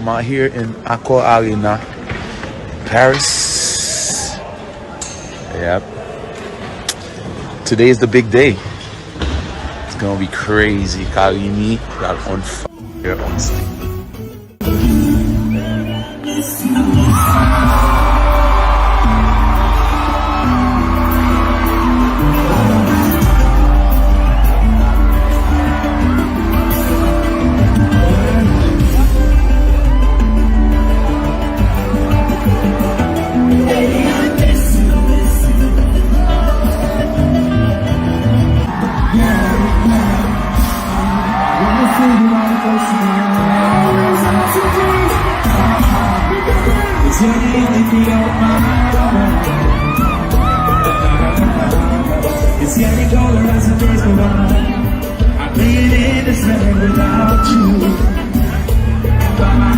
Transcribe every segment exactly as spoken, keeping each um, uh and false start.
I'm out here in Accor Arena, Paris. Yep. Today is the big day. It's gonna be crazy. Carimi got on fire on stage. It's getting colder as the days go by. I'm bleeding this way without you by my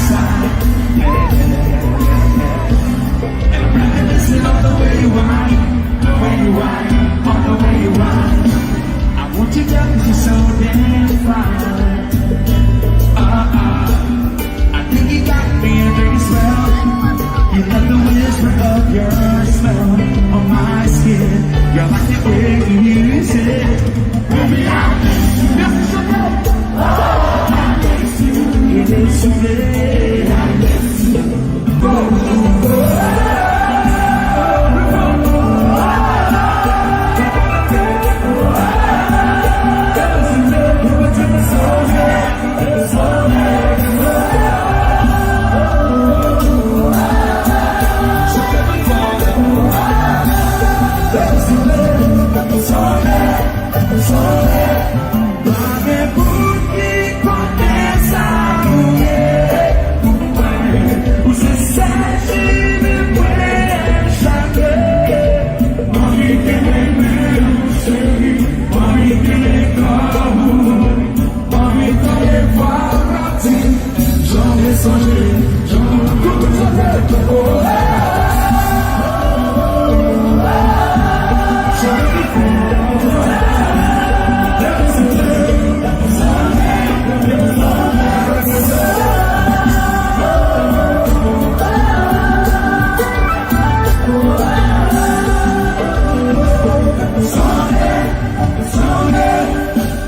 side. And I'm reminiscing of the way you whine, the way you whine, on the way you whine. I want you down 'cause you're so damn fine. Uh-uh. I think you got me under your spell. You love the whisper of your smell on my skin. You're like the air you use it. Baby, I miss you. Yes, it's okay. Oh, I miss you. It is so good. I miss you.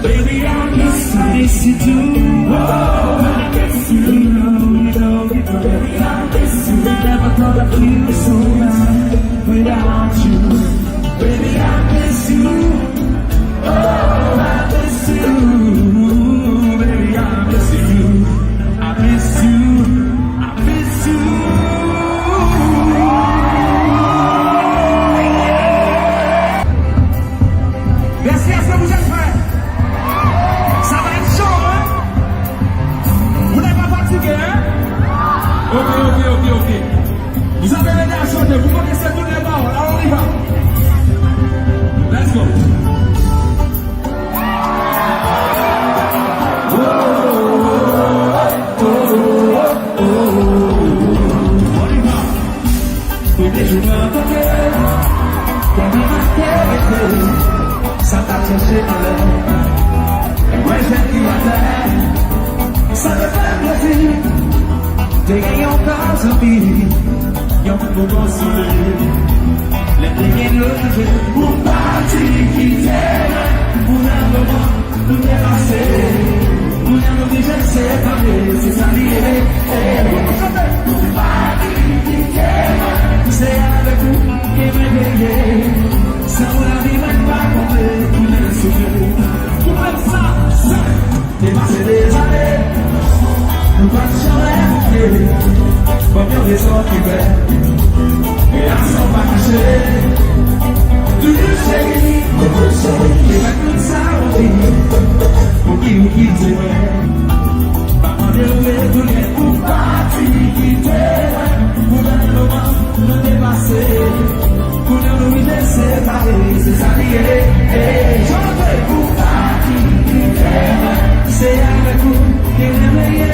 Baby, I miss you, miss you too. Oh, I miss you. You know, you know, you know, baby, I miss you. Never thought I'd feel so right without you. Baby, I miss you. Oh, I miss you. Baby, I miss you. I miss you. I miss you. Mèsi, èske vous êtes prêts? Ça va être chaud, hein? Vous n'êtes pas fatigués, hein? Ok, ok, ok, ok. Vous avez l'air enchanté. Vous connaissez toutes les paroles. Alors, on y va. Let's go. Premye jou mwen rankontre w, kè mwen make rete, sa t ap chèche anlè. Lè m wè jèn li atè, sa te fè m plezi. Te gen yon kò zanmi, yon moun pou konsole. Lè m te gen lè rive, ou pati kite mwen pou nan moman. Nou te panse, kounye a nou oblije separe, se sa li ye. Ou pa kite mwen, se avèk ou ke mwen veye. San ou lavi mwen pa konte, tounen soufle. Ou konn sa, sa. Te pase dezane, nou pa t janmen bouke. Ban m yon rezon ki fè relasyon pa mache. Toujou cheri, toujou cheri, te fè tout sa ou di. Pou ki ou kite mwen? Pa mande ou retounen, ou pati kite mwen. Pou bèl moman nou te pase. Kounye a nou rive separe, se sa li ye. Ey, chante pou pati kite mwen. Se avèk ou ke mwen veye.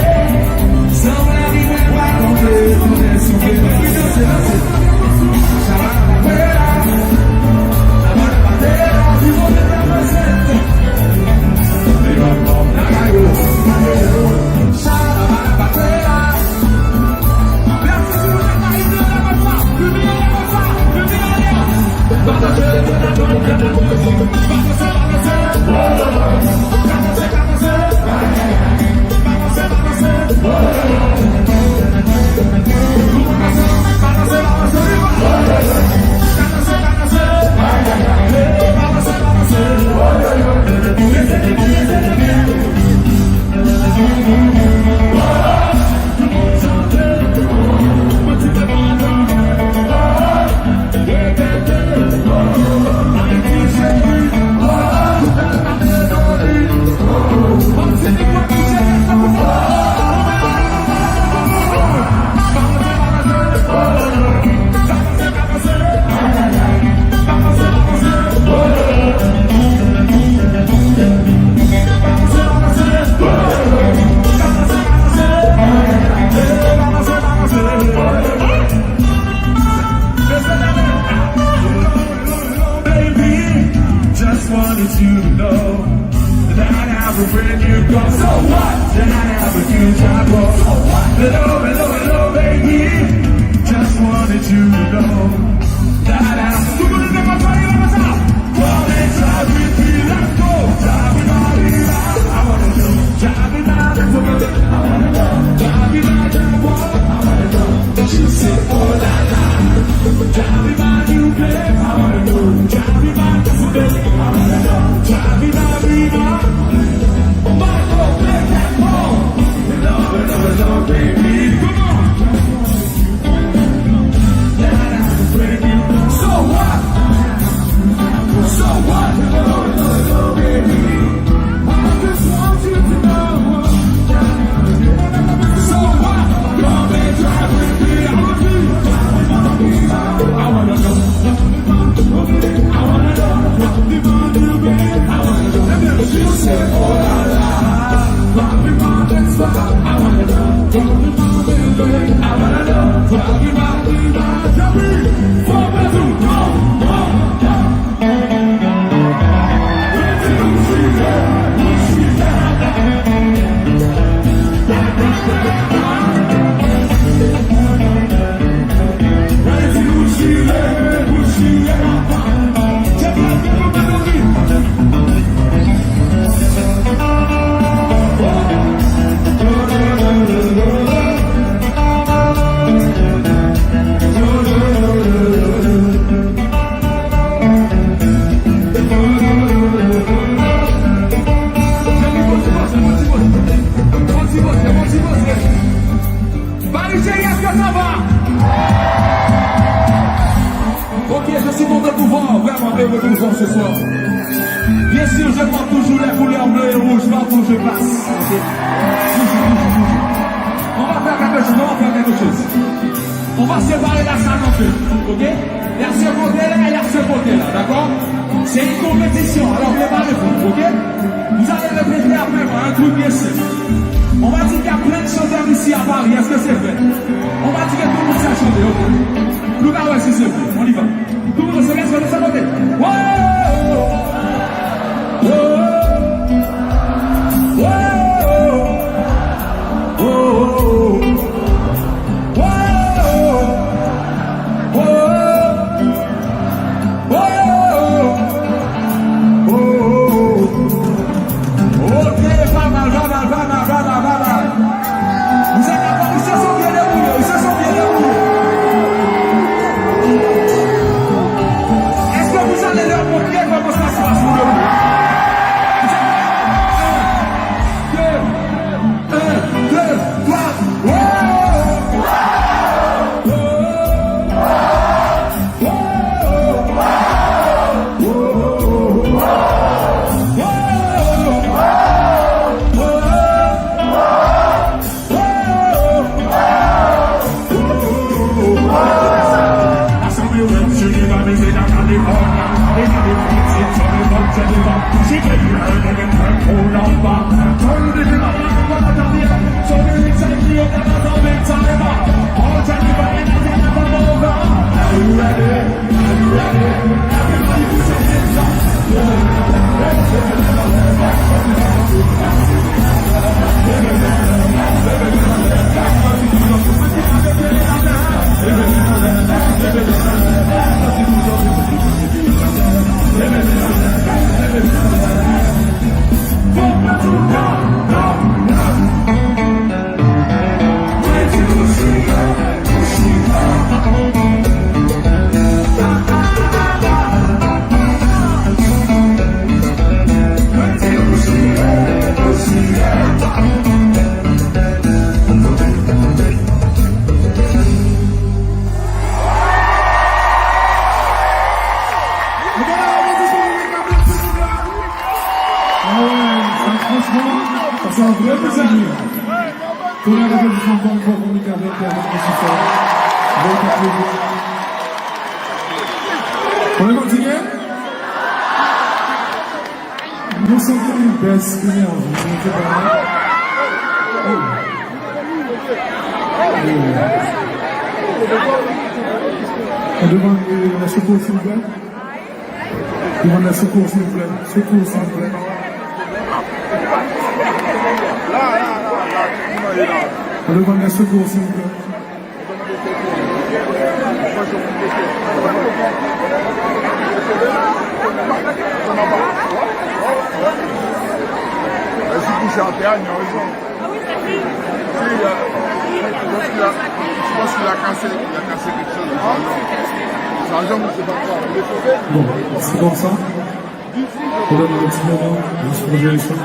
San ou lavi mwen pa konte, tounen soufle. Baby, just wanted you to know that I have a brand new car. So what? That I have a new job. So what? Hello, hello, hello, baby. Just wanted you to know that I. Tout le monde est content, il est content. Come and drive with me, let's go. Drive with me, I wanna go. Drive with me, I wanna go. Drive with me, I wanna go. She said, oh la la, drive in my new Benz. I wanna go. Drive in my Mercedes. I wanna go. Drive in my Beamer. Michael, play that ball. Love, love, love, baby. Come on. Yeah, that's a brand new. So what? So what? Love, love, love, baby. I just want you to know. So what? Come and drive with me. I wanna know. I wanna know. I wanna know. She said, oh la la. I wanna know. I wanna know. Jump in. Four, three, two, go. Go. Paris Chéri, est-ce que ça va? Ok, je suis content de vous voir, vraiment heureux de vous voir ce soir. Bien sûr, je porte toujours les couleurs bleu et rouge partout où je passe. Ok. Toujours, toujours, toujours. On va faire quelque chose, on va faire quelque chose. On va séparer la salle en deux, ok? Il y a ce côté-là et il y a ce côté-là, d'accord? C'est une compétition, alors préparez-vous, ok? Vous allez répéter après moi un truc bien simple. On va dire qu'il y a plein de chanteurs ici à Paris, est-ce que c'est vrai? On va dire que tout le monde sait chanter, ok? Nou ka wè si se vre, on y va. Tout le monde se lève, se lève, se lève. Wow! Wow! Wow! Ok, pa mal, pa mal, pa mal, pa mal, pa mal. Misye ka fè, misye se yon byen deboule, misye se yon byen deboule. Sa se yon vrè prizonye. Kounye a, nou di fanm, fanm, fanm, fanm, ki avèk, ki avèk mesye sa. Vèritab prizonye. Ou revandiken? Nou santi yon bès enèji, nou te ba. Ou demann, euh, lè sekou, silvouplè. Demann lè sekou, silvouplè. Sekou, silvouplè. Ou demann lè sekou, silvouplè. Lè sekou, silvouplè. Si, euh, je pense qu'il a, je pense qu'il a cassé, il a cassé quelque chose. Sa janm, je sais pas quoi. Bon, c'est bon ça. Ou donn nou ti moman, jis pou jere sa.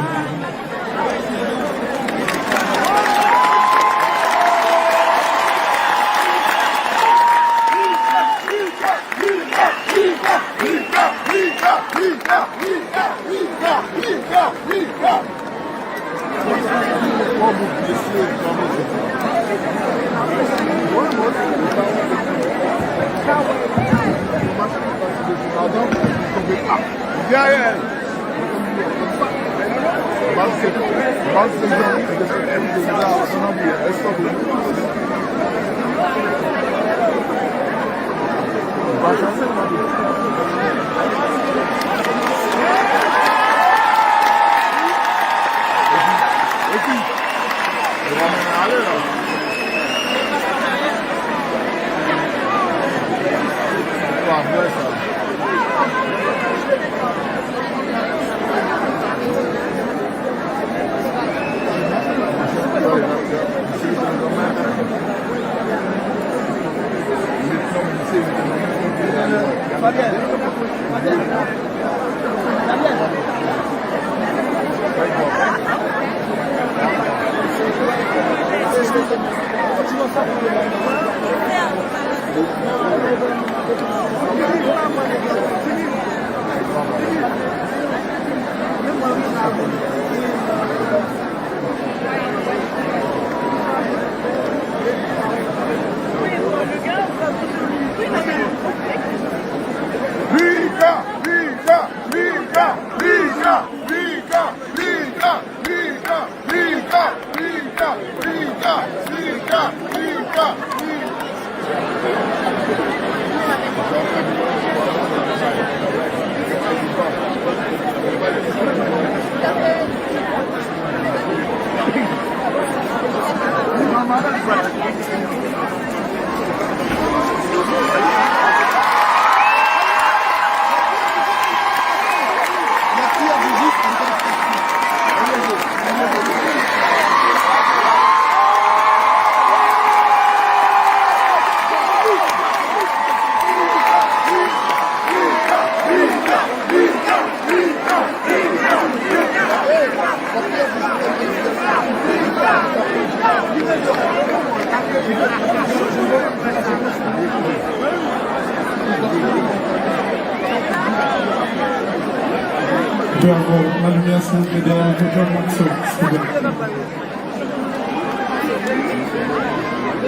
Bravo. La limyè, silvouplè, dèyè John Maxwell, silvouplè.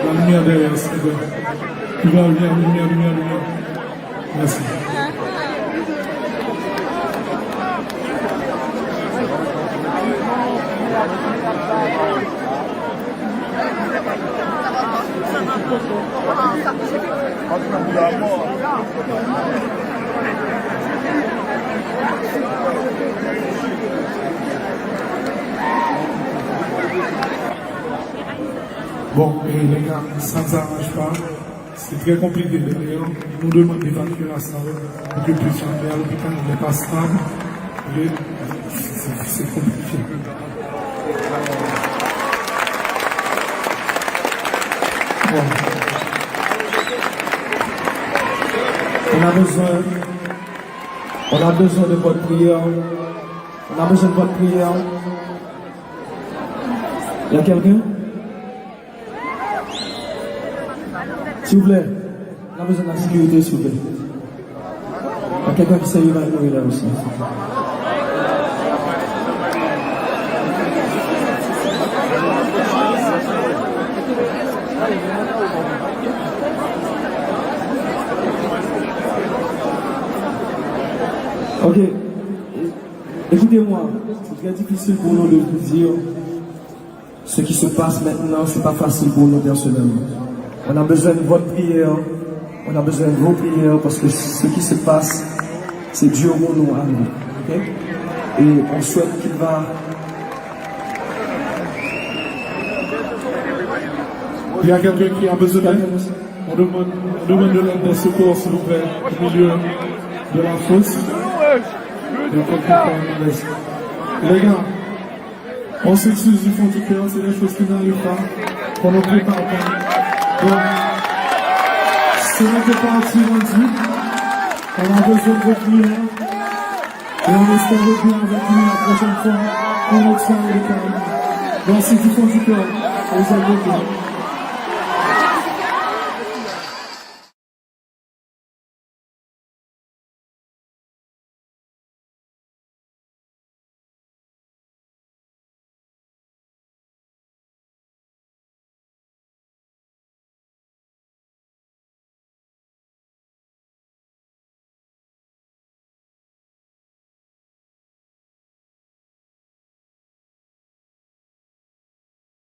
La limyè dèyè, silvouplè. Limyè, limyè, limyè, limyè, limyè. Mèsi. Bon, e, lè ka, sa n aranj pa. Se trè konplike, lè, lè nou demande evakye la sal pou ke l plis ale a lopital, lè pa stab, lè, se, se, se konplike. Bon. On a besoin, on a besoin de votre prière. On a besoin de votre prière. Il y a quelqu'un? Silvouplè, n ap bezwen lasekirite, silvouplè. Nan kèk tan ki serye va mouri la osi. Ok. Écoutez-moi, c'est très difficile pour nous de vous dire ce qui se passe maintenant, c'est pas facile pour nous personnellement. On a besoin de votre prière, on a besoin de vos prières parce que ce qui se passe, c'est dur pour nous à nous. Ok? Et on souhaite qu'il va Il y a quelqu'un qui a besoin d'aide. On demande, on demande de l'aide, des secours, s'il vous plaît, au milieu de la fosse. Il y a quelqu'un qui a besoin d'aide. Les gars, on s'excuse du fond du cœur, c'est des choses qui n'arrivent pas, qu'on ne prépare pas. Donc, ce n'était pas attendu. On a besoin de votre prière. Et on espère revenir avec lui la prochaine fois pour notre soirée de karaoké. Merci du fond du cœur. Vous êtes beaucoup.